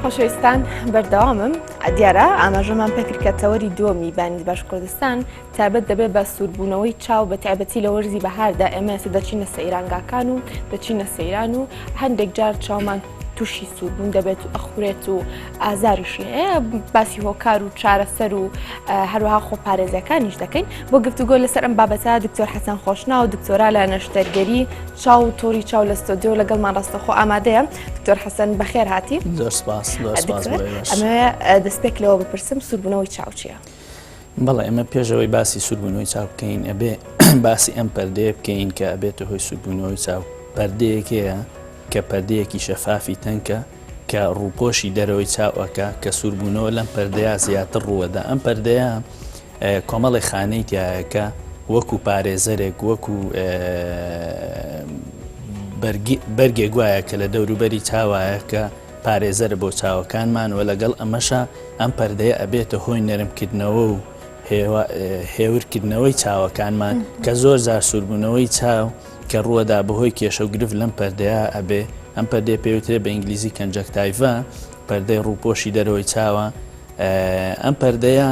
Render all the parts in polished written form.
خۆشەویستان بەردەوامم دیارە ئاماژەمان پێکرد کە تەوەری دووەمی بانی باش کوردستان تایبەت دەبێت بە سووربوونەوەی چاو بە تایبەتی لە وەرزی بەهاردا ئێمە ئێستا دەچینە سەیرانگاکان و دەچینە سەیران و هەندێک جار چاومان تووشی سووربوون دەبێت و ئەخورێت و ئازاریشی هەیە باسی هۆکار و چارەسەر و هەروەها خۆپارێزیەکانیش دەکەین بۆ گفتوگۆ لەسەر ئەم بابەتە دکتۆر حەسەن خۆشناو دکتۆرا لە نەشتەرگەری چاو و تۆری چاو لە ستۆدیۆ لەگەڵمان ڕاستەخۆ ئامادەیە دکتۆر حەسەن بەخێر هاتی زۆر سپاس زۆر سپاس بۆ ئێوەش. ئەمەوێ دەستپێک لەوە بپرسم سووربوونەوەی چاو چییە؟ بەڵێ ئێمە پێش ئەوەی باسی سووربوونەوەی چاو بکەین ئەبێ باسی ئەم پەردەیە بکەین کە ئەبێتە هۆی سووربوونەوەی چاو پەردەیەک هەیە کە پەردەیەکی شەفافی تەنکە کە ڕووپۆشی دەرەوەی چاو ئەکا کە سووربوونەوە لەم پەردەیە زیاتر ڕووەدا ئەم پەردەیە کۆمەڵی خانەی تایە کە وەکو پارێزەرێک وەکو بەرگێک وایە کە لە دەوروبەری چاوایە کە پارێزەرە بۆ چاوەکانمان و لەگەڵ ئەمەشا ئەم پەردەیە ئەبێتە هۆی نەرمکردنەوە و هێورکردنەوەی چاوەکانمان کە زۆر جار سووربوونەوەی چاو کە ڕووەدا بەهۆی کێشە و گرفت لەم پەردەیە ئەبێ ئەم پەردەیە پێوترێ بە ئینگلیزی conjunctiva پەردەی ڕووپۆشی دەرەوەی چاوە ئەم پەردەیە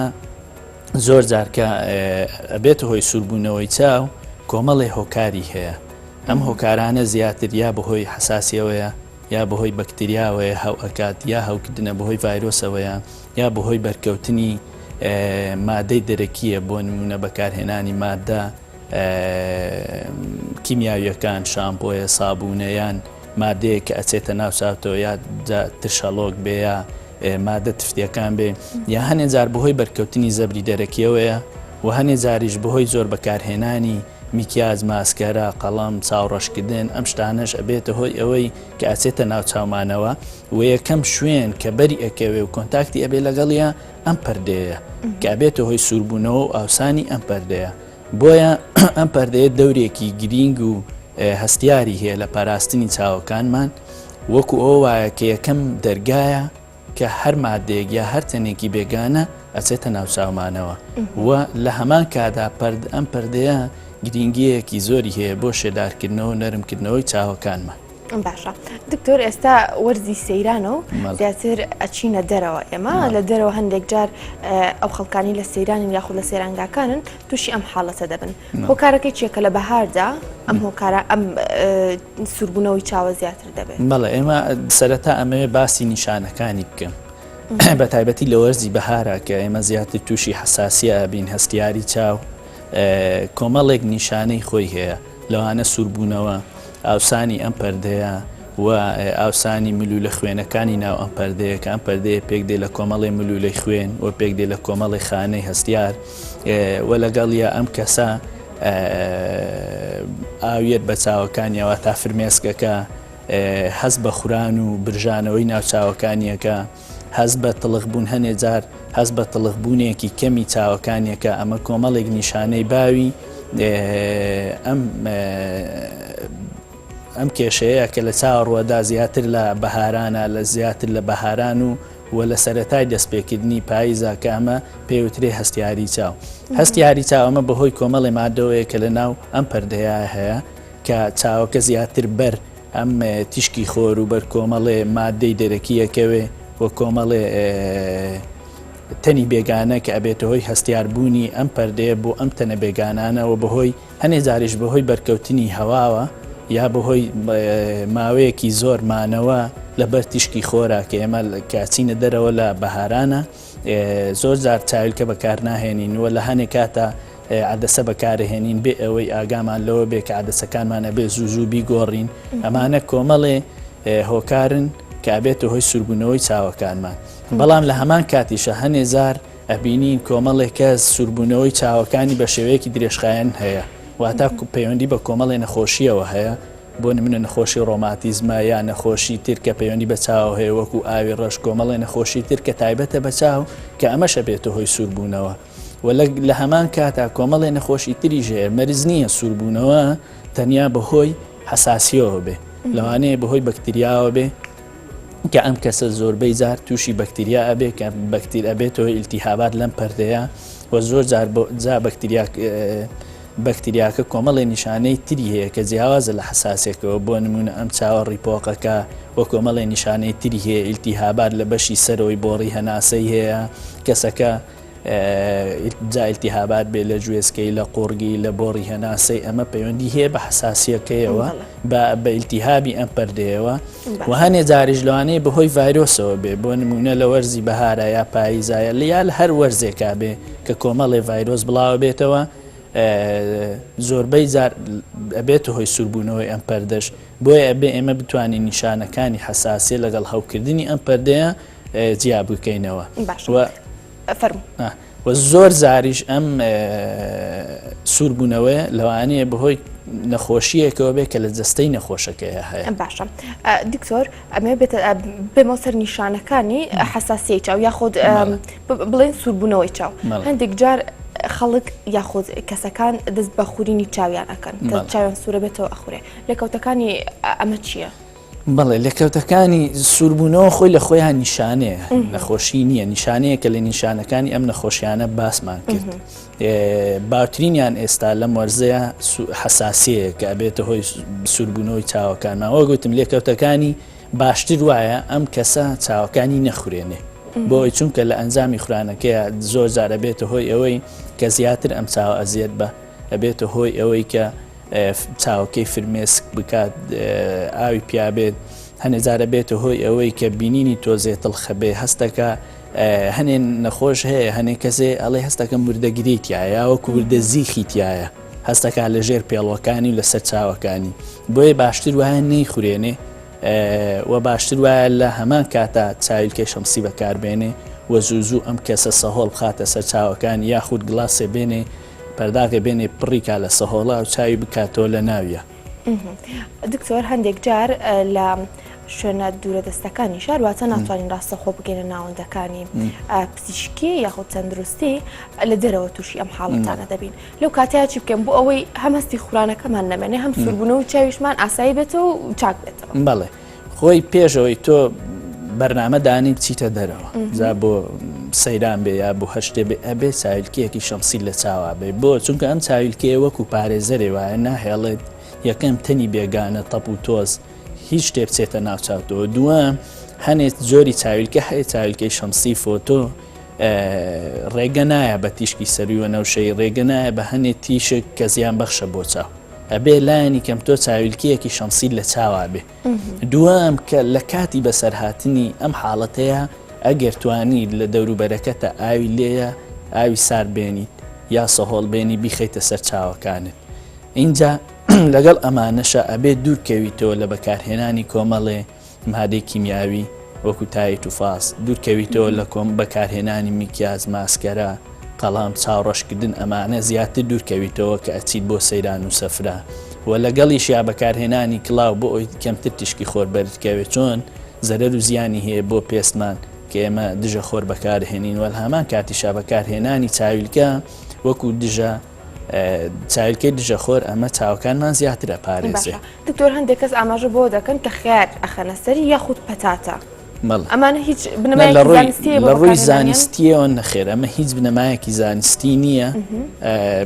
زۆر جار کە ئەبێتە هۆی سووربوونەوەی چاو کۆمەڵێ هۆکاری هەیە ئەم هۆکارانە زیاتر یا بەهۆی حساسیەوەیە یا بەهۆی بەکتریاوەیە هەو ئەکات یا هەوکردنە بەهۆی ڤایرۆسەوەیە یا بەهۆی بەرکەوتنی مادەی دەرەکیە بۆ نمونە بەکارهێنانی مادە کیمیاویەکان شامپۆیە سابونە یان مادەیە کە ئەچێتە ناو چاوتەوە یا ترشەڵۆک بێ یا مادە تفتیەکان بێ یا هەنێ جار بەهۆی بەرکەوتنی زەبری دەرەکیەوەیە و هەنێ جاریش بەهۆی زۆر بەکارهێنانی میکیاج، ماسکەرا، قەڵەم، چاو ڕەشکردن، ئەم شتانەش ئەبێتە هۆی ئەوەی کە ئەچێتە ناو چاومانەوە و یەکەم شوێن کە بەری ئەکەوێ و کۆنتاکتی ئەبێ لەگەڵیا ئەم پەردەیە کە ئەبێتە هۆی سووربوونەوە و ئاوسانی ئەم پەردەیە بۆیە ئەم پەردەیە دەورێکی گرینگ و هەستیاری هەیە لە پاراستنی چاوەکانمان وەکو ئەوە وایە کە یەکەم دەرگایە کە هەر مادەیەک یا هەر تەنێکی بێگانە ئەچێتە ناوچاومانەوە و لە هەمان کادا پرد ئەم پردەیە گرینگیەکی زۆری هەیە بۆ شێدارکردنەوە و نەرمکردنەوەی چاوەکانمان. باشە دکتۆر ئێستا وەرزی سەیرانە و زیاتر ئەچینە دەرەوە ئێمە لە دەرەوە هەندێک جار ئەو خەڵکانی لە سەیرانن یاخود لە سەیرانگاکانن تووشی ئەم حاڵەتە دەبن هۆکارەکەی چیە کە لە بەهاردا ئەم هۆکارە ئەم سووربوونەوەی چاوە زیاتر دەبێت؟ بەڵێ ئێمە سەرەتا ئەمەوێ باسی نیشانەکانی بکەم بە تایبەتی لە وەرزی بەهارا کە ئێمە زیاتر تووشی حساسیە ئەبین هەستیاری چاو کۆمەڵێک نیشانەی خۆی هەیە لەوانە سووربوونەوە ئاوسانی ئەم پەردەیە و ئاوسانی ملوولە خوێنەکانی ناو ئەم پەردەیە کە ئەم پەردەیە پێک دێ لە کۆمەڵی ملوولەی خوێن و پێک دێ لە کۆمەڵی خانەی هەستیار و لەگەڵیا ئەم کەسە ئاویەت بە چاوەکانیەوە تا فرمێسکەکە هەست بە خوران و برژانەوەی ناو چاوەکانیەکە هەست بە تڵخ بوون هەنێ جار هەست بە تڵخ بوونێکی کەمی چاوەکانیەکە ئەمە کۆمەڵێک نیشانەی باوی ئەم ئەم کێشەیە کە لە چاوە ڕوەدا زیاتر لە بەهارانە لە زیاتر لە بەهاران و و لە سەرەتای دەستپێکردنی پاییزا کە ئەمە پێوترێ هەستیاری چاو هەستیاری چاو ئەمە بەهۆی کۆمەڵی مادەوەیە کە لە ناو ئەم پەردەیە هەیە کە چاوەکە زیاتر بەر ئەم تیشکی خۆر و بەر کۆمەڵێ مادەی دەرەکی ئەکەوێ و کۆمەڵێ تەنی بێگانە کە ئەبێتە هۆی هەستیاربوونی ئەم پەردەیە بۆ ئەم تەنە بێگانانە و بەهۆی هەنێ جاریش بەهۆی بەرکەوتنی هەواوە یا بەهۆی ماوەیەکی زۆر مانەوە لەبەر تیشکی خۆرا کە ئێمە کاچینە دەرەوە لە بەهارانە زۆر جار چاویلکە بەکارناهێنین و لە هەنێ کاتە عەدەسە بەکارهێنین بێ ئەوەی ئاگامان لەوە بێ کە عەدەسەکانمان ئەبێ زوو زوو بیگۆڕین ئەمانە کۆمەڵێ هۆکارن کە ئەبێتە هۆی سووربوونەوەی چاوەکانمان بەڵام لە هەمان کاتیشە هەنێ جار ئەبینین کۆمەڵێک کەس سووربوونەوەی چاوەکانی بە شێوەیەکی درێژخایەن هەیە واتا پەیوەندی بە کۆمەڵێ نەخۆشیەوە هەیە بۆ نمونە نەخۆشی ڕۆماتیزمە یا نەخۆشی تر کە پەیوەندی بە چاوەوە هەیە وەکو ئاوی ڕەش کۆمەڵێ نەخۆشی تر کە تایبەتە بە چاو کە ئەمەش ئەبێتە هۆی سووربوونەوە و لە هەمان کاتا کۆمەڵێ نەخۆشی تریش هەیە مەرج نییە سووربوونەوە تەنیا بەهۆی حەساسیەوە بێ لەوانەیە بەهۆی بەکتریاوە بێ کە ئەم کەسە زۆربەی جار تووشی بەکتریا ئەبێ کە بەکتیر ئەبێتەوە ئیلتیهابات لەم پەردەیە و زۆر جار جا بەکتریا. بەکتریاکە کۆمەڵێ نیشانەی تری هەیە کە جیاوازە لە حەساسیەکەوە، بۆ نموونە ئەم چاوە ڕیپۆقەکە و کۆمەڵێ نیشانەی تری هەیە، ئیلتیهابات لە بەشی سەرەوەی بۆڕی هەناسەی هەیە، کەسەکە جا ئیلتیهابات بێ لە گوێزکەی، لە قوڕگی، لە بۆڕی هەناسەی، ئەمە پەیوەندی هەیە بە حەساسیەکەیەوە، بە ئیلتیهابی ئەم پەردەیەوە و هەنێ جاریش لەوانەیە بەهۆی ڤایرۆسەوە بێ، بۆ نموونە لە وەرزی بەهارا یا پاییزا یا لە هەر وەرزێکا بێ کە کۆمەڵێ ڤایرۆس بڵاوە بێتەوە زۆربەی جار ئەبێتە هۆی سووربوونەوەی ئەم پەردەش، بۆیە ئەبێ ئێمە بتوانین نیشانەکانی حەساسیە لەگەڵ هەوکردنی ئەم پەردەیە جیا بکەینەوە. باشە فەرموو. و زۆر جاریش ئەم سووربوونەوەیە لەوانەیە بەهۆی نەخۆشیەکەوە بێ کە لە جەستەی نەخۆشەکەیە هەیە. باشە دکتۆر ئەمێ بێتە بێمەوە سەر نیشانەکانی حەساسیەی چاو یاخود بڵێن سووربوونەوەی چاو هەندێک جار خەڵک یاخود کەسەکان دەست بە خورینی چاویان ئەکەن کە چاویان سوورە بێتەوە ئەخورێ لێکەوتەکانی ئەمە چییە؟ بەڵێ لێکەوتەکانی سووربوونەوە خۆی لە خۆیان نیشانەیە نەخۆشی نییە نیشانەیە کە لە نیشانەکانی ئەم نەخۆشیانە باسمان کرد باوترینیان ئێستا لەم وەرزەیە حەساسیەیە کە ئەبێتە هۆی سووربوونەوەی چاوەکانمان وەک گوتم لێکەوتەکانی باشتر وایە ئەم کەسە چاوەکانی نەخورێنێ بۆی چونکە لە ئەنجامی خورانەکەی زۆر جار ئەبێتە هۆی ئەوەی کە زیاتر ئەم چاوە ئەزیەت بە ئەبێتە هۆی ئەوەی کە چاوەکەی فرمێسک بکات ئاوی پیابێت هەنێ جارە بێتە هۆی ئەوەی کە بینینی تۆزێ تڵخە بێ هەستەکە هەنێ نەخۆش هەیە هەنێ کەسێ ئەڵێ هەستەکەم وردەگری تایە وەکو وردە زیخی تایە هەستەکە لە ژێر پێڵوەکانی و لەسەر چاوەکانی بۆیە باشتر وایە نەیخورێنێ و باشتر وایە لە هەمان کاتا چاویلکەی شەمسی بەکاربێنێ و زوو زوو ئەم کەسە سەهۆڵ بخاتە سەر چاوەکانی یاخود گڵاسێ بێنێ پەرداغێ بێنێ پڕی کا لە سەهۆڵا و چاوی بکاتەوە لە ناویا. دکتۆر هەندێک جار لە شوێنە دوورە دەستەکانی شار واتە ناتوانین ڕاستەخۆ بگەینە ناوەندەکانی پزیشکی یاخود تەندروستی لە دەرەوە تووشی ئەم حاڵەتانە دەبین لەو کاتەیە چی بکەین بۆ ئەوەی هەم هەستی خورانەکەمان نەمێنێ هەم سووربوونەوەی چاویشمان ئاسایی بێتەوە و چاک بێتەوە. بەڵێ خۆی پێشەوەی تۆ بەرنامە دانی بچیتە دەرەوە جا بۆ سەیران بێ یا بۆ هەر شتێ بێ ئەبێ چاویلکەیەکی شەمسی لە چاوا بێ بۆ چونکە ئەم چاویلکەیە وەکو پارێزەرێ وایە ناهێڵێت یەکەم تەنی بێگانە تەپ و تۆز هیچ شتێ بچێتە ناو چاوتەوە دووەم هەنێ جۆری چاویلکە هەیە چاویلکەی شەمسی فۆتۆ ڕێگە نایە بە تیشکی سەروی وەنەوشەی ڕێگە نایە بە هەنێ تیشک کە زیان بەخشە بۆ چاو ئەبێ لایەنی کەم تۆ چاویلکەیەکی شەمسی لە چاوا بێ دووەم کە لە کاتی بەسەرهاتنی ئەم حاڵەتەیە ئەگەر توانی لە دەوروبەرەکەتە ئاوی لێیە ئاوی سارد بێنیت یا سەهۆڵ بێنی بیخەیتە سەر چاوەکانت ئینجا لەگەڵ ئەمانەشە ئەبێت دوورکەویتەوە لە بەکارهێنانی کۆمەڵێ مادەی کیمیاوی وەکو تایت و فاس، دوورکەویتەوە لە کۆم بەکارهێنانی میکیاج، ماسکەرا، قەڵەم، چاوڕەشکردن ئەمانە زیاتر دوورکەویتەوە کە ئەچیت بۆ سەیران و سەفرە و لەگەڵیشیا بەکارهێنانی کڵاو بۆ ئەوی کەمتر تیشکی خۆر بەرت کەوێت چۆن زەرەر و زیانی هەیە بۆ پێستمان کە ئێمە دژە خۆر بەکارهێنین وە لەهەمان کاتیشا بەکارهێنانی چاویلکە وەکو دژە چاویلکەی دژە خۆر ئەمە چاوەکانمان زیاتر ئەپارێزێ. دکتۆر هەندێک کەس ئاماژە بەوە دەکەن کە خەیار ئەخەنە سەری یاخود پەتاتە ئەمانە هیچ بنەمایەکی زانستی لە ڕووی زانستیەوە نەخێر ئەمە هیچ بنەمایەکی زانستی نییە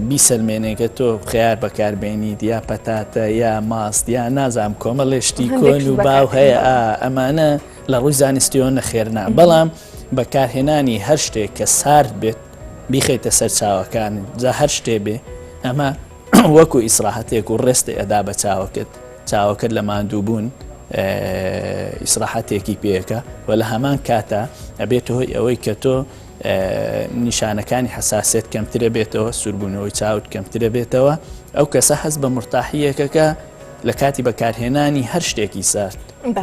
بیسەلمێنێکە تۆ خەیار بەکاربێنیت یا پەتاتە یا ماست یا نازانم کۆمەڵێ شتی کۆن و باو هەیە ئەمانە لە ڕووی زانستیەوە نەخێر نا بەڵام بەکارهێنانی هەر شتێک کە سارد بێت بیخەیتە سەر چاوەکانت جا هەر شتێ بێ ئەمە وەکو ئیسراحەتێک و ڕێستێ ئەدا بە چاوەکەت چاوەکەت لە ماندووبوون ئیسراحەتێکی پێەکە و لە هەمان کاتا ئەبێت هۆی ئەوەی کە تۆ نیشانەکانی حساسێت کەمترە بێتەوە سووربوونەوەی چاوت کەمترە بێتەوە ئەو کەسە هەست بە مرتاحیەکەکە لە کاتی بەکارهێنانی هەر شتێکی سارد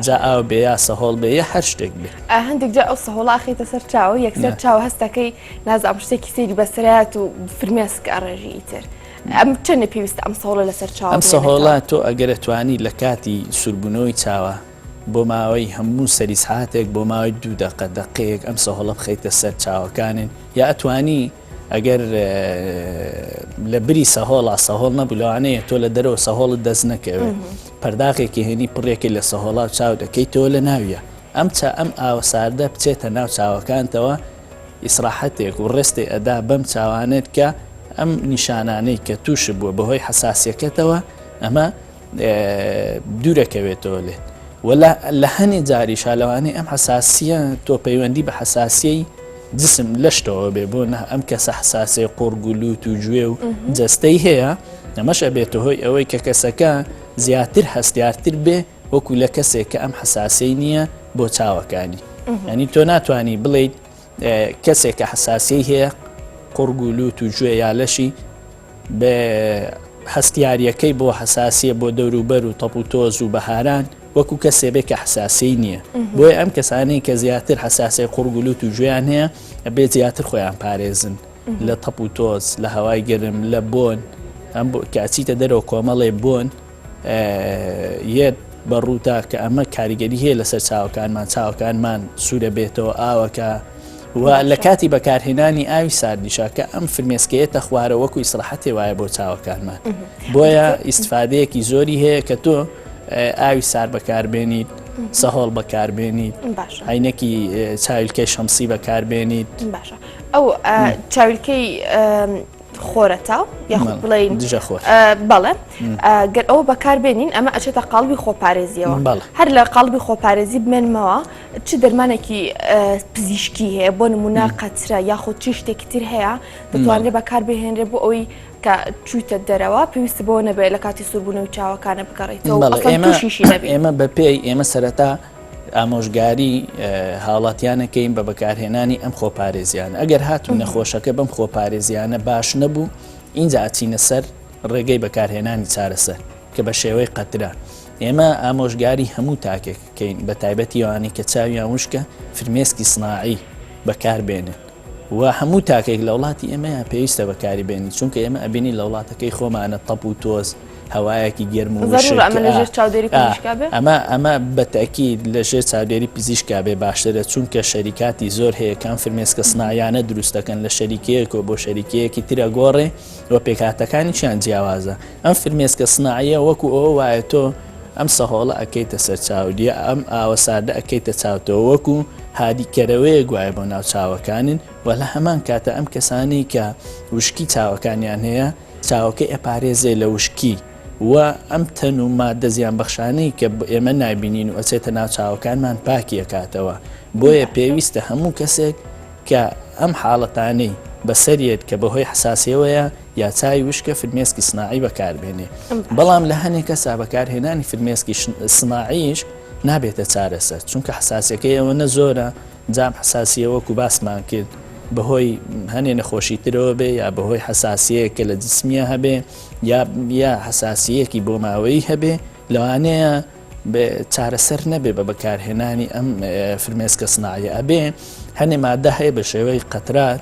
جا ئاو بێ یا سەهۆڵ بێ یا هەر شتێک بێ. هەندێک جار ئەو سەهۆڵە ئەخەیتە سەر چاو یەکسەر چاو هەستەکەی نازانم شتێکی سەیری بەسەرات و فرمێسک ئەڕێژی ئیتر ئەم چەندە پێویستە ئەم سەهۆڵە لەسەر چاو ئەم سەهۆڵە تۆ ئەگەر توانی لە کاتی سووربوونەوەی چاوە بۆ ماوەی هەموو سەری سعاتێک بۆ ماوەی دوو دەقە دەقەیەک ئەم سەهۆڵە بخەیتە سەر چاوەکانن یا ئەتوانی ئەگەر لە بری سەهۆڵا سەهۆڵ نەبوو لەوانەیە تۆ لە دەرەوە سەهۆڵت دەست نەکەوێت پەرداخێکی هێنی پڕێکی لە سەهۆڵا و چاو دەکەیتەوە لە ناویە ئەم چا ئەم ئاوە ساردە بچێتە ناو چاوەکانتەوە ئیسراحەتێک و ڕێستێ ئەدا بەم چاوانێت کە. ئەم نیشانانەی کە تووش بووە بەهۆی حساسیەکەتەوە ئەمە دوورەکەوێتەوە لێت و لە هەنێ جاریشا لەوانەیە ئەم حساسیە تۆ پەیوەندی بە حساسیەی جسم لەشتەوە بێ بۆ نە ئەم کەسە حساسەی قۆرگ و لوت و گوێ و جەستەی هەیە ئەمەش ئەبێتە هۆی ئەوەی کە کەسەکە زیاتر هەستیارتر بێ وەکو لە کەسێک کە ئەم حساسەی نییە بۆ چاوەکانی ینی تۆ ناتانی بڵیت کەسێک کە حساسی هەیە قوڕگ و لوت و گوێ یا لەشی بە هەستیاریەکەی بۆ حساسیە بۆ دەوروبەر و تەپ و تۆز و بەهاران وەکو کەسێ بێ کە حساسی نییە بۆیە ئەم کەسانەی کە زیاتر حساسی قوڕگ و لوت و گوێیان هەیە ئەبێت زیاتر خۆیان پارێزن لە تەپ و تۆز لە هەوای گەرم لە بۆن ئەم کە ئەچیتە دەرەوە کۆمەڵێ بۆن یەت بە ڕووتا کە ئەمە کاریگەری هەیە لەسەر چاوەکانمان چاوەکانمان سوورە بێتەوە ئاوەکە و لە کاتی بەکارهێنانی ئاوی ساردیشا کە ئەم فرمێسکەیەتە خوارە وەکو ئیسراحەتێ وایە بۆ چاوەکانمان بۆیە ئیسفادەیەکی زۆری هەیە کە تۆ ئاوی سار بەکاربێنیت سەهۆڵ بەکاربێنیت عینەکی چاویلکەی شەمسی بەکاربێنیت باشە ئەو چاویلکەی خۆرەتە یاخود بڵێین دژە خۆر بەڵێ گەر ئەوە بەکاربێنین ئەمە ئەچێتە قاڵبی خۆپارێزیەوە هەر لە قاڵبی خۆپارێزی بمێنمەوە چ دەرمانێکی پزیشکی هەیە بۆ نمونە قەترە یاخود چی شتێکی تر هەیە دەتوانرێت بەکار بهێنرێ بۆ ئەوەی کە چوویتە دەرەوە پێویست بۆ نەبێت لە کاتی سووربوونەوەی چاوەکانە بگەڕێیتەوە ئێمە بەپێی ئێمە سەرەتا ئامۆژگاری هاوڵاتیانەکەین بە بەکارهێنانی ئەم خۆپارێزیانە ئەگەر هاتوو نەخۆشەکە بەم خۆپارێزیانە باش نەبوو ئینجا ئەچینە سەر ڕێگەی بەکارهێنانی چارەسەر کە بە شێوەی قەترە ئێمە ئامۆژگاری هەموو تاکێکەکەین بە تایبەتی ئەوانەی کە چاویان وشکە فرمێسکی سناعی بەکاربێنن و هەموو تاکێک لە وڵاتی ئێمەیان پێویستە بەکاری بێنی چونکە ئێمە ئەبینی لە وڵاتەکەی خۆمانە تەپ و تۆز هەوایەکی گەرم و وشک ئەمە ئەمە بە تەئکید لە ژێر چاودێری پزیشکا بێ باشترە چونکە شەریکاتی زۆر هەیە کە ئەم فرمێسکە سناعیانە دروست دەکەن لە شەریکەیەکەوە بۆ شەریکەیەکی ترە گۆڕێ و پێکهاتەکانیشیان جیاوازە ئەم فرمێسکە سناعیە وەکو ئەوە وایە تۆ ئەم سەهۆڵە ئەکەیتە سەر چاودیە ئەم ئاوە ساردە ئەکەیتە چاوتەوە وەکو هادیکەرەوەیەک وایە بۆ ناو چاوەکانن و لە هەمان کاتە ئەم کەسانەی کە وشکی چاوەکانیان هەیە چاوەکەی ئەپارێزێ لە وشکی و ئەم تەن و ماددە زیانبەخشانەی کە ئێمە نایبینین و ئەچێتە ناو چاوەکانمان پاکی ئەکاتەوە بۆیە پێویستە هەموو کەسێک کە ئەم حاڵەتانەی بەسەریەت کە بەهۆی حساسیەوەیە یا چاوی وشکە فرمێسکی سناعی بەکاربێنێ بەڵام لە هەنێک کەسا بەکارهێنانی فرمێسکی سناعیش نابێتە چارەسەر چونکە حساسەکەی ئەوە نە زۆرە جام حەساسیە وەکو باسمان کرد بەهۆی هەنێ نەخۆشی ترەوە بێ یا بەهۆی حەساسیەیەک کە لە جسمیە هەبێ یا یا حەساسیەکی بۆ ماوەیی هەبێ لەوانەیە چارەسەر نەبێ بە بەکارهێنانی ئەم فرمێسکە سناعیە ئەبێ هەنێ مادە هەیە بە شێوەی قەترات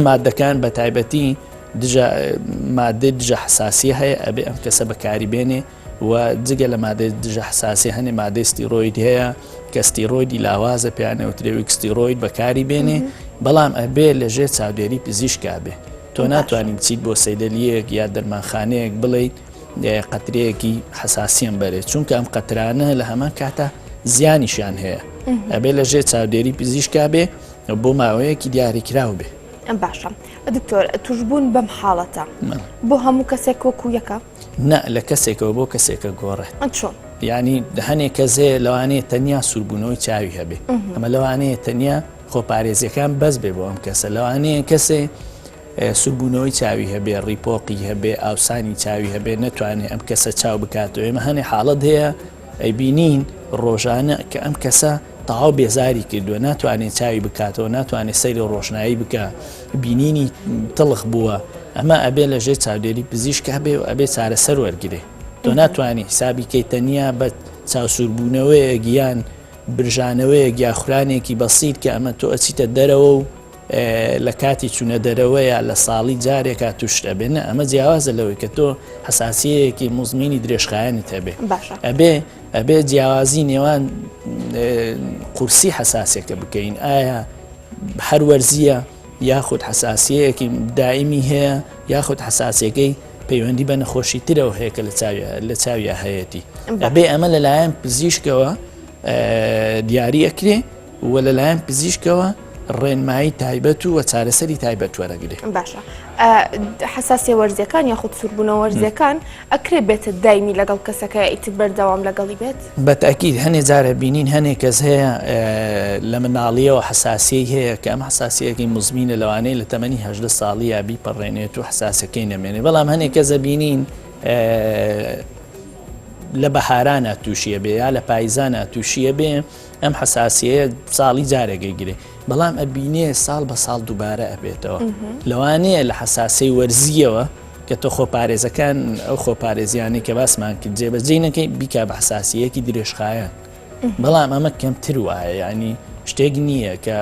مادەکان بە تایبەتی دژە مادەی دژە حساسیە هەیە ئەبێ ئەم کەسە بەکاری بێنێ و جگە لە مادەی دژە حساسی هەنێ مادەی ستیرۆید هەیە کە ستیرۆیدی لاوازە پێیان ئەوترێ weak steroid بەکاری بێنێ بەڵام ئەبێ لە ژێر چاودێری پزیشکا بێ تۆ ناتوانانی بچیت بۆ سەیدەلیەک یا دەرمانخانەیەک بڵێیت قەترەیەکی حساسیان بەرێت چونکە ئەم قەترانە لە هەمان کاتە زیانیشیان هەیە ئەبێ لە ژێر چاودێری پزیشکا بێ بۆ ماوەیەکی دیاریکراو بێ باشە دکتۆر توشببوون بەم حاڵەتە بۆ هەموو کەسێک وەکو یەکە نا لە کەسێکەوە بۆ کەسێکە گۆڕێت. چۆن؟ یانی هەنێک کەس هەیە لەوانەیە تەنیا سووربوونەوەی چاوی هەبێ ئەمە لەوانەیە تەنیا خۆپارێزیەکان بەس بێ بۆ ئەم کەسە لەوانەیە کەسێ سووربوونەوەی چاوی هەبێ ڕیپۆقی هەبێ ئاوسانی چاوی هەبێ نەتوانێ ئەم کەسە چاو بکاتەوە ئێمە هەنێ حاڵەت هەیە ئەیبینین ڕۆژانە کە ئەم کەسە تەواو بێزاری کردووە ناتوانێت چاوی بکاتەوە ناتوانێت سەیری ڕۆشنایی بکە بینینی تڵخ بووە ئەمە ئەبێ لە ژێر چاودێری پزیشک هەبێ و ئەبێ چارەسەر وەرگێ تۆ ناتوانانی حسابی کەی تەنیا بە چاوسووربوونەوەیە گیان برژانەوەیە گیاخورانێکی بەسیت کە ئەمە تۆ ئەچیتە دەرەوە و لە کاتی چوونە دەرەوەیە لە ساڵی جارێکا توشت ئەبێ نە ئەمە جیاوازە لەوەی کە تۆ حساسیەیەکی موزمینی درێژخایەنت هەبێ ئەبێ ئەبێ جیاوازی نێوان قورسی حساسێکە بکەین ئایا هەر وەرزیە یاخود حساسیەیەکی دائمی هەیە یاخود حساسیەکەی پەیوەندی بە نەخۆشی ترەوە هەیە کە لە چاویا هەیەتی ئەبێ ئەمە لەلایەن پزیشکەوە دیاری ئەکرێ و لەلایەن پزیشکەوە ڕێنمایی تایبەت و چارەسەری تایبەت وەرەگرێ. باشە. حەساسیە وەرزیەکان یاخود سووربوونە وەرزیەکان ئەکرێ بێتە دایمی لەگەڵ کەسەکە ئیتر بەردەوام لەگەڵی بێت؟ بە تەئکید هەنێ جار ئەبینین هەنێ کەس هەیە لە مناڵیەوە حەساسیەی هەیە کە ئەم حەساسیەکەی موزمینە لەوانەیە لە تەمەنی 18 ساڵیە بیپەڕێنێت و حەساسەکەی نەمێنێ بەڵام هەنێ کەس ئەبینین لە بەهارانە تووشیە بێ یا لە پایزانە تووشیە بێ ئەم حەساسیەیە ساڵی جارێک ئەیگرێ بەڵام ئەبینێ ساڵ بە ساڵ دووبارە ئەبێتەوە لەوانەیە لە حەساسی وەرزیەوە کە تۆ خۆپارێزەکان ئەو خۆپارێزیانی کە باسمان کرد جێبەجێ نەکەی بیکا بە حساسیەکی درێژخایەن بەڵام ئەمە کەمتر وایە ینی شتێک نییە کە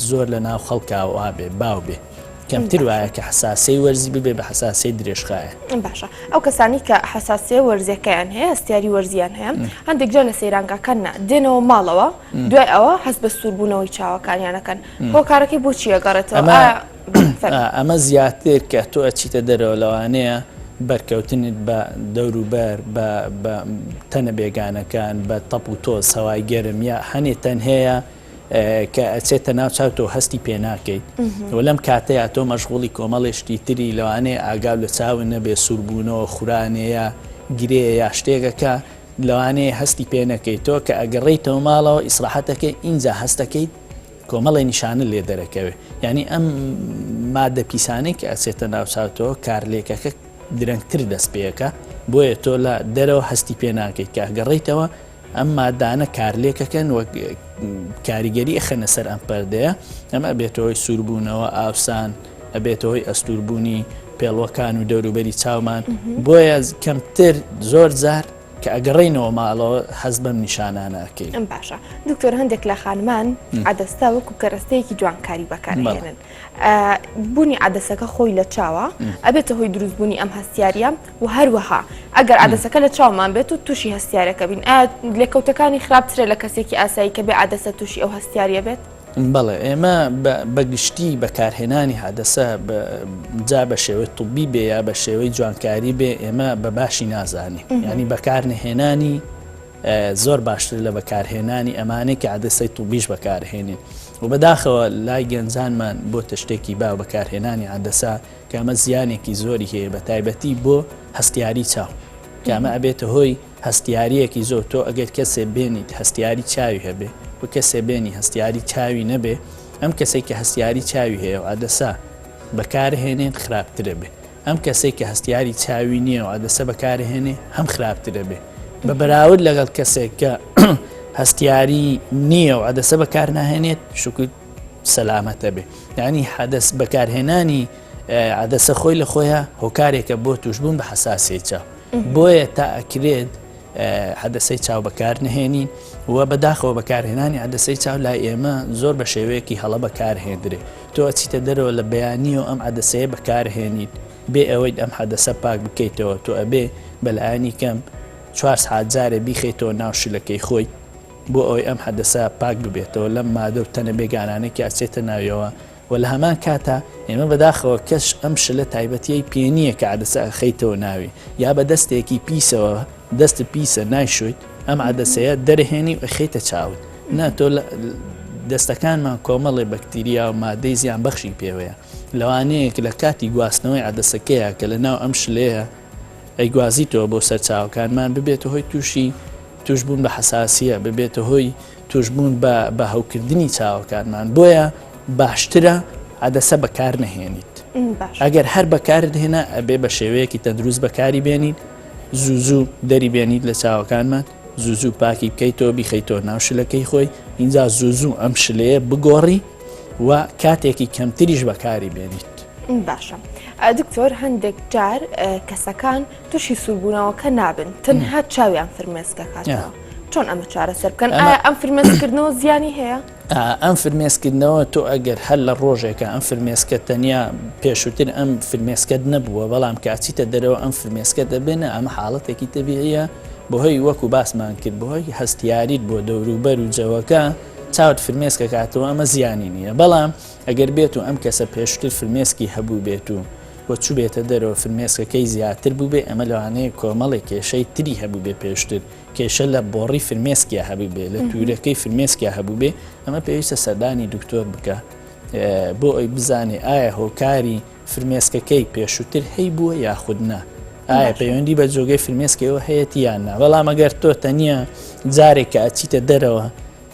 زۆر لە ناو خەڵکا وابێ باو بێ کەمتر وایە کە حساسی وەرزی ببێ بە حساسی درێژخایەن. باشە ئەو کەسانی کە حساسیە وەرزیەکەیان هەیە هەستیاری وەرزیان هەیە هەندێک جار لە سەیرانگاکان نا دێنەوە ماڵەوە دوای ئەوە هەست بە سووربوونەوەی چاوەکانیانەکەن هۆکارەکەی بۆچی ئەگەڕێتەوە ئەمە زیاتر کە تۆ ئەچیتە دەرەوە لەوانەیە بەرکەوتنت بە دەوروبەر بە تەنە بێگانەکان بە تەپ و تۆز هەوای گەرم یا هەنێ تەن هەیە کە ئەچێتە ناو چاو تۆ هەستی پێ ناکەیت و لەم کاتەیە تۆ مەشغوڵی کۆمەڵێ شتی تری لەوانەیە ئاگاو لە چاوت نەبێ سووربوونەوە خورانێ یا گرێ یا شتێکەکە لەوانەیە هەستی پێ نەکەیت تۆ کە ئەگەڕێیتەوە ماڵەوە ئیسراحەتەکەی ئینجا هەستەکەیت کۆمەڵێ نیشانە لێ دەرەکەوێ یعنی ئەم مادە پیسانەی کە ئەچێتە ناو چاوتەوە کارلێکەکە درەنگتر دەست پێەکە بۆیە تۆ لە دەرەوە هەستی پێ ناکەیت کە گەڕیتەوە ئەم مادانە کارلێکەکەن وەک کاریگەری ئەخەنە سەر ئەم پەردەیە ئەمە ئەبێتە هۆی سووربوونەوە ئاوسان ئەبێتە هۆی ئەستوربوونی پێڵوەکان و دەوروبەری چاومان بۆیە کەمتر زۆر جار کە ئەگەڕینەوە ماڵەوە حەز بەم نیشانانە ئەکەین. باشە دکتۆر هەندێک لە خانمان عەدەستە وەکو کەرەستەیەکی جوانکاری بەکارهێنن بوونی عەدەسەکە خۆی لە چاوە ئەبێتە هۆی دروستبوونی ئەم هەستیاریە و هەروەها ئەگەر عەدەسەکە لە چاومان بێت و تووشی هەستیارەکە بین ئایا لێکەوتەکانی خراپترە لە کەسێکی ئاسایی کە بێ عەدەسە تووشی ئەو هەستیاریە بێت؟ بەڵێ ئێمە بە گشتی بەکارهێنانی عەدەسە جا بە شێوەی طبی بێ یا بە شێوەی جوانکاری بێ ئێمە بە باشی نازانین ینی بەکارنەهێنانی زۆر باشتر لە بەکارهێنانی ئەمانەی کە عەدەسەی طبیش بەکارهێنین و بەداخەوە لای گەنجانمان بۆتە شتێکی باو بەکارهێنانی عەدەسە کە ئەمە زیانێکی زۆری هەیە بە تایبەتی بۆ هەستیاری چاو کە ئەمە ئەبێتە هۆی هەستیاریەکی زۆر تۆ ئەگەر کەسێ بێنیت هەستیاری چاوی هەبێ و کەسێ بێنی هەستیاری چاوی نەبێ ئەم کەسێک کە هەستیاری چاوی هەیە و عەدەسە بەکارهێنێن خراپترە بێ ئەم کەسەی کە هەستیاری چاوی نییە و عەدەسە بەکارهێنێ هەم خراپترە بێ بە بەراورد لەگەڵ کەسێک کە هەستیاری نییە و عەدەسە بەکارناهێنێت شکر سەلامەتە بێ یعنی حەدەس بەکارهێنانی عەدەسە خۆی لە خۆیان هۆکارێکە بۆ توشببوون بە حەساسی چاو بۆیە تا ئەکرێت عەدەسەی چاو بەکار نهێنین و بەداخەوە بەکارهێنانی عەدەسەی چاو لای ئێمە زۆر بە شێوەیەکی هەڵە بەکارهێندرێ تۆ ئەچیتە دەرەوە لە بەیانیەوە ئەم عەدەسەیە بەکارهێنیت بێ ئەوەیت ئەم حەدەسە پاک بکەیتەوە تۆ ئەبێ بەلایەنی کەم چوار سعات جارێ بیخەیتەوە ناو شلەکەی خۆی بۆ ئەوەی ئەم حەدەسە پاک ببێتەوە لەم مادە و تەنە بێگانانەی کە ئەچێتە ناویەوە و لە هەمان کاتا ئێمە بەداخەوە کەس ئەم شلە تایبەتیەی پێ نییە کە عەدەسە ئەخەیتەوە ناوی یا بە دەستێکی پیسەوە دەستت پیسە نایشۆیت ئەم عەدەسەیە دەرهێنی و ئەخەیتە چاوت نا تۆ دەستەکانمان کۆمەڵێ بەکتیریا و مادەی زیان بەخشی پێوەیە لەوانەیە لە کاتی گواستنەوەی عەدەسەکەیە کە لە ناو ئەم شلەیە ئەیگوازیتەوە بۆ سەر چاوەکانمان ببێتە هۆی تووشی توشبوون بە حەساسیە ببێتە هۆی توشبوون بە بە هەوکردنی چاوەکانمان بۆیە باشترە عەدەسە بەکار نەهێنیت ئەگەر هەر بەکارت هێنا ئەبێ بە شێوەیەکی تەندروست بەکاری بێنیت زوو زوو دەری بێنیت لە چاوەکانمان زوو زوو پاکی بکەیتەوە بیخەیتەوە ناو شلەکەی خۆی اینجا زوو زوو ئەم شلەیە بگۆڕی و کاتێکی کەمتریش بەکاری بێنیت. باشە دکتۆر هەندێک جار کەسەکان تووشی سووربوونەوەکە نابن تەنها چاویان فرمێسکەکاتەوە چۆن ئەمە چارەسەر بکەن ئایا ئەم فرمێسکردنەوە زیانی هەیە؟ ئەم فرمێسکردنەوە تۆ ئەگەر هەر لە ڕۆژێکە ئەم فرمێسکە تەنیا پێشووتر ئەم فرمێسکەت نەبووە بەڵام کە ئەچیتە دەرەوە ئەم فرمێسکە دەبێنە ئەمە حاڵەتێکی تەبیعیە بەهۆی وەکو باسمان کرد بەهۆی هەستیاریت بۆ دەوروبەر و جەوەکە چاوت فرمێسکەکاتەوە ئەمە زیانی نییە بەڵام ئەگەر بێت و ئەم کەسە پێشتر فرمێسکی هەبوو بێت و و چوبێتە دەرەوە فرمێسکەکەی زیاتر بووبێ ئەمە لەوانەیە کۆمەڵێک کێشەی تری هەبووبێ پێشتر کێشە لە بۆڕی فرمێسکیا هەبووبێ لە تورەکەی فرمێسکیا هەبووبێ ئەمە پێویستە سەردانی دکتۆر بکە. بۆ ئەوی بزانێ ئایا هۆکاری فرمێسکەکەی پێشووتر هەیبووە یاخود نا ئایا پەیوەندی بە جۆگەی فرمێسکەوە هەیەتی یان نا بەڵام ئەگەر تۆ تەنیا جارێک کە ئەچیتە دەرەوە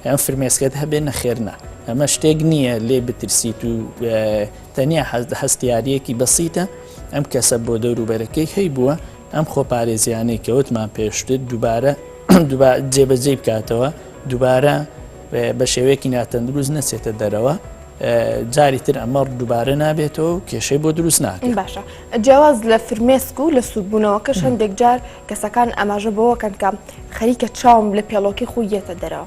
ئەم فرمێسکەت هەبێ نەخێر نا ئەمە شتێک نییە لێ بترسیت و تەنیا هەستیاریەکی بەسیتە ئەم کەسە بۆ دەوروبەرەکەی هەیبووە ئەم خۆپارێزیانەی کەوتمان پێشتر دووبارە جێبەجێ بکاتەوە دووبارە بە شێوەیەکی ناتەندروست نەچێتە دەرەوە جاری تر ئەمە دووبارە نابێتەوە و کێشەی بۆ دروست ناکات. باشە جیاواز لە فرمێسک و لە سووربوونەوەکەش هەندێک جار کەسەکان ئاماژە بەوەکەن کە خەریکە چاوم لە پێڵۆکەی خۆی یەتە دەرەوە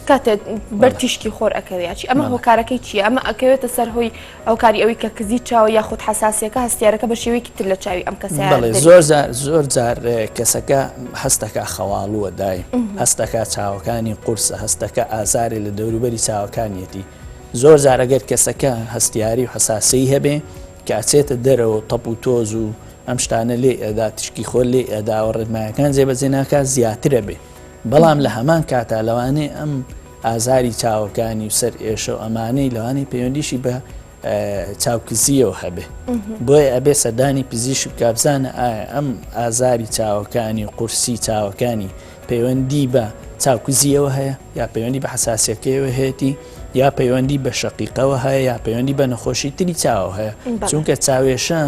کاتێک بەر تیشکی خۆر ئەکەوێت چی ئەمە هۆکارەکەی چییە ئەمە ئەکەوێتە سەر هۆی ئەوکاری ئەوەی کە کزی چاوە یاخود حساسیەکە هەستیارەکە بە شێوەیەکی تر لە چاوی ئەم کەسە زۆر جار زۆر جار کەسەکە هەستەکە خەواڵووە دایم هەستەکە چاوەکانی قورسە هەستەکە ئازارێ لە دەوروبەری چاوەکانیەتی زۆر جار ئەگەر کەسەکە هەستیاری و حەساسیی هەبێ کە ئەچێتە دەرەوە تەپ و تۆز و ئەم شتانە لێ ئەدا تشکی خۆر لێ ئەدا و ڕێنمایەکان جێبەجێ ناکات زیاترە بێ بەڵام لە هەمان کاتا لەوانەیە ئەم ئازاری چاوەکانی و سەر ئێشە و ئەمانەی لەوانەیە پەیوەندیشی بە چاوکزیەوە هەبێ بۆیە ئەبێ سەردانی پزیشک بکا بزانە ئایا ئەم ئازاری چاوەکانی و قورسی چاوەکانی پەیوەندی بە چاوکزیەوە هەیە یا پەیوەندی بە حساسیەکەیەوە هەیەی یا پەیوەندی بە شەقیقەوە هەیە یا پەیوەندی بە نەخۆشی تری چاوە هەیە چونکە چاوێشە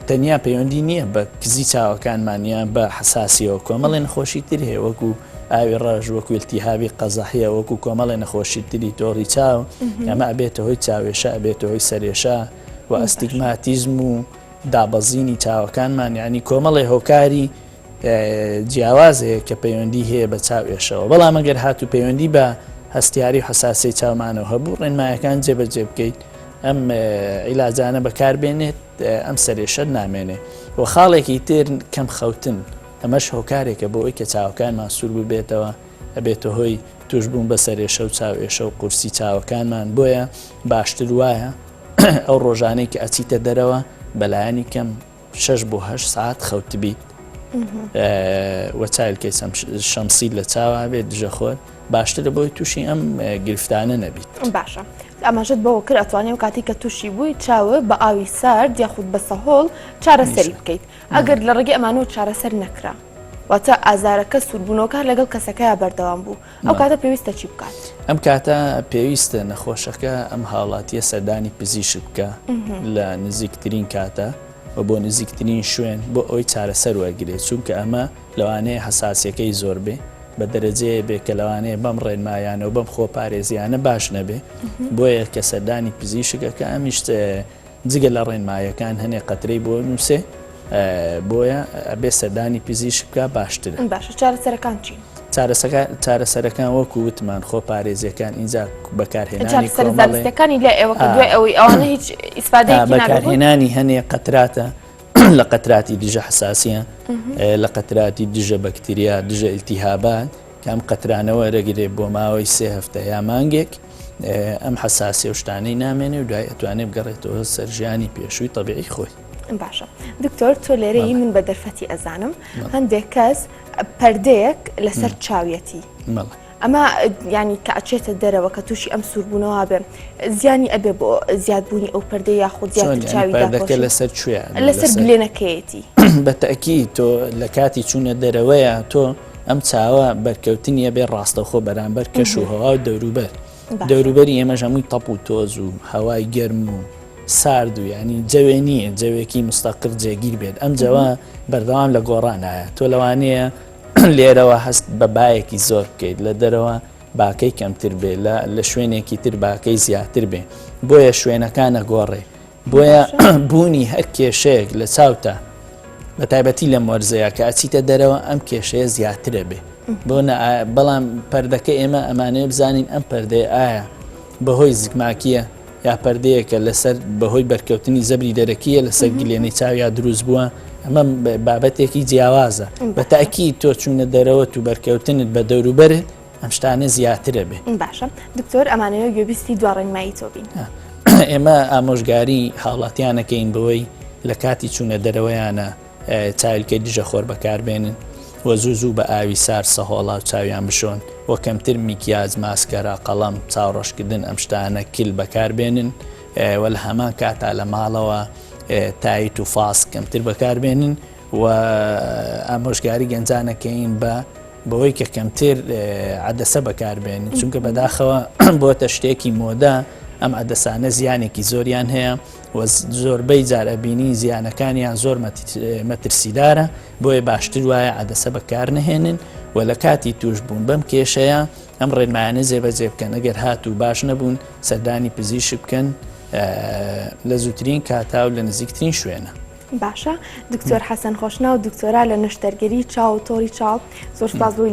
تەنیا پەیوەندی نییە بە کزی چاوەکانمان یان بە حساسیەوە کۆمەڵی نەخۆشی تر هەیە وەکو ئاوی ڕەش وەکو التهابی قەزەحیە وەکو کۆمەڵی نەخۆشی تری تۆڕی چاو ئەمە ئەبێتە هۆی چاوێشە ئەبێتە هۆی سەرێشە و ئەستیگماتیزم و دابەزینی چاوەکانمان یعنی کۆمەڵی هۆکاری جیاواز هەیە کە پەیوەندی هەیە بە چاو ئێشەوە بەڵام ئەگەر هاتوو پەیوەندی بە هەستیاری و حساسی چاومانەوە هەبوو ڕێنمایەکان جێبەجێ بکەیت ئەم عیلاجانە بەکاربێنێت ئەم سەرێشە نامێنێ و خاڵێکی تر کەم خەوتن ئەمەش هۆکارێکە بۆ ئەوی کە چاوەکانمان سوور ببێتەوە ئەبێتە هۆی توشبوون بە سەرێشە و چاوئێشە و قورسی چاوەکانمان بۆیە باشتر وایە ئەو ڕۆژانەی کە ئەچیتە دەرەوە بەلایەنی کەم شەش بۆ هەشت سەعات خەوتبیت و چایلکەی شەمسی لە چاوا بێت دژە خۆر باشترە بۆی تووشی ئەم گرفتانە نەبیت. باشە ئاماژەت بەوە کرد ئەتوانێ و کاتی کە تووشی بووی چاوە بە ئاوی سارد یاخود بە سەهۆڵ چارەسەری بکەیت ئەگەر لە ڕێگەی ئەمانەوە چارەسەر نەکرا واتە ئازارەکە سووربوونەوەکە لەگەڵ کەسەکەیا بەردەوام بوو ئەو کاتە پێویستە چی بکات؟ ئەم کاتە پێویستە نەخۆشەکە ئەم هاوڵاتیە سەردانی پزیشک بکە لە نزیکترین کاتە و بۆ نزیکترین شوێن بۆ ئەوەی چارەسەر وەرگێت چونکە ئەمە لەوانەیە حساسیەکەی زۆر بێ بە دەرەجەیە بێ کە لەوانەیە بەم ڕێنمایانە و بەم خۆپارێزیانە باش نەبێ بۆیە کە سەردانی پزیشکەکە ئەمیش جگە لە ڕێنمایەکان هەنێ قەترەی بۆ نووسێ بۆیە ئەبێ سەردانی پزیشک بکا باشترە. باشە چارەسەرەکان چین؟ چارەسەرەکان وەکو وتمان خۆپارێزیەکان ئینجا بەکارهێنانی چارەسەرە زانستیەکانی لای ئێوە کە دوای ئەوەی ئەوانە هیچ ئیسفادەیەکی نابێت بەکارهێنانی هەنێ قەتراتە لە قەتراتی دژە حساسیە لە قەتراتی دژە بەکتریا دژە ئیلتیهابات کە ئەم قەترانە وەرەگرێ بۆ ماوەی سێ هەفتە یا مانگێک ئەم حەساسی و شتانەی نامێنێ و دوای ئەتوانێ بگەڕێتەوە سەر ژیانی پێشووی تەبیعی خۆی. باشە دکتۆر تۆ لێرەی من بە دەرفەتی ئەزانم هەندێک کەس پەردەیەک لەسەر چاویەتی ئەمە ینی کە ئەچێتە دەرەوە کە تووشی ئەم سووربوونەوە بێ زیانی ئەبێ بۆ زیادبوونی ئەو پەردە یاخود زیاتر چاوی پەردەکە لەسەر کوێ لەسەر گلێنەکەیەتی بە تەکی تۆ لە کاتی چوونە دەرەوەیە تۆ ئەم چاوە بەرکەوتنی ئەبێ ڕاستەوخۆ بەرامبەر کەش و هەوا و دەوروبەر. دەوروبەری ئێمەش هەمووی تەپ و تۆز و هەوای گەرم و سارد و ینی جەوێ نییە جەوێکی مستەقر جێگیر بێت ئەم جەوە بەردەوام لە گۆڕانایە تۆ لەوانەیە لێرەوە هەست بە بایەکی زۆر بکەیت لە دەرەوە باکەی کەمتر بێ لە شوێنێکی تر باکەی زیاتر بێ بۆیە شوێنەکانە گۆڕێ بۆیە بوونی هەر کێشەیەک لە چاوتا بە تایبەتی لەم وەرزەیە کە ئەچیتە دەرەوە ئەم کێشەیە زیاترە بێ بۆ بەڵام پەردەکە ئێمە ئەمانەیە بزانین ئەم پەردەیە ئایا بەهۆی زگماکیە یا پەردەیەکە لەسەر بەهۆی بەرکەوتنی زەبری دەرەکیە لەسەر گلێنەی چاویا دروست بووە ئەمە بابەتێکی جیاوازە بە تاکی تۆ چوونە دەرەوە و بەرکەوتنت بە دەوروبەرت ئەم شتانە زیاترە بێ. باشە دکتۆر ئەمانەوێ گوێبیستی دوا ڕێنمایی تۆ بین. ئێمە ئامۆژگاری هاوڵاتیانەکەین بەوەی لە کاتی چوونە دەرەوەیانە چاویلکەی دژە خۆر بەکاربێنن. و زوو زوو بە ئاوی سارد سەهۆڵاو چاویان بشۆن و کەمتر میکیاج، ماسکەرا، قەڵەم، چاوڕەشکردن ئەم شتانە کل بەکار بێنن و لە هەمان کاتا لە ماڵەوە تایت و فاس کەمتر بەکار بێنن و ئامۆژگاری گەنجانەکەین بە بەوەی کە کەمتر عەدەسە بەکاربێنن چونکە بەداخەوە بۆتە شتێکی مۆدە ئەم عەدەسانە زیانێکی زۆریان هەیە و زۆربەی جار ئەبینین زیانەکانیان زۆر مەترسیدارە بۆیە باشتر وایە عەدەسە بەکار نەهێنن و لە کاتی توش بوون بەم کێشەیە ئەم ڕێنمایانە جێبەجێ بکەن ئەگەر هاتوو باش نەبوون سەردانی پزیشک بکەن لە زووترین کاتا و لە نزیکترین شوێنە. باشە دکتۆر حەسەن خۆشناو دکتۆرا لە نەشتەرگەری چاو و تۆڕی چاو زۆر سپاس بۆی.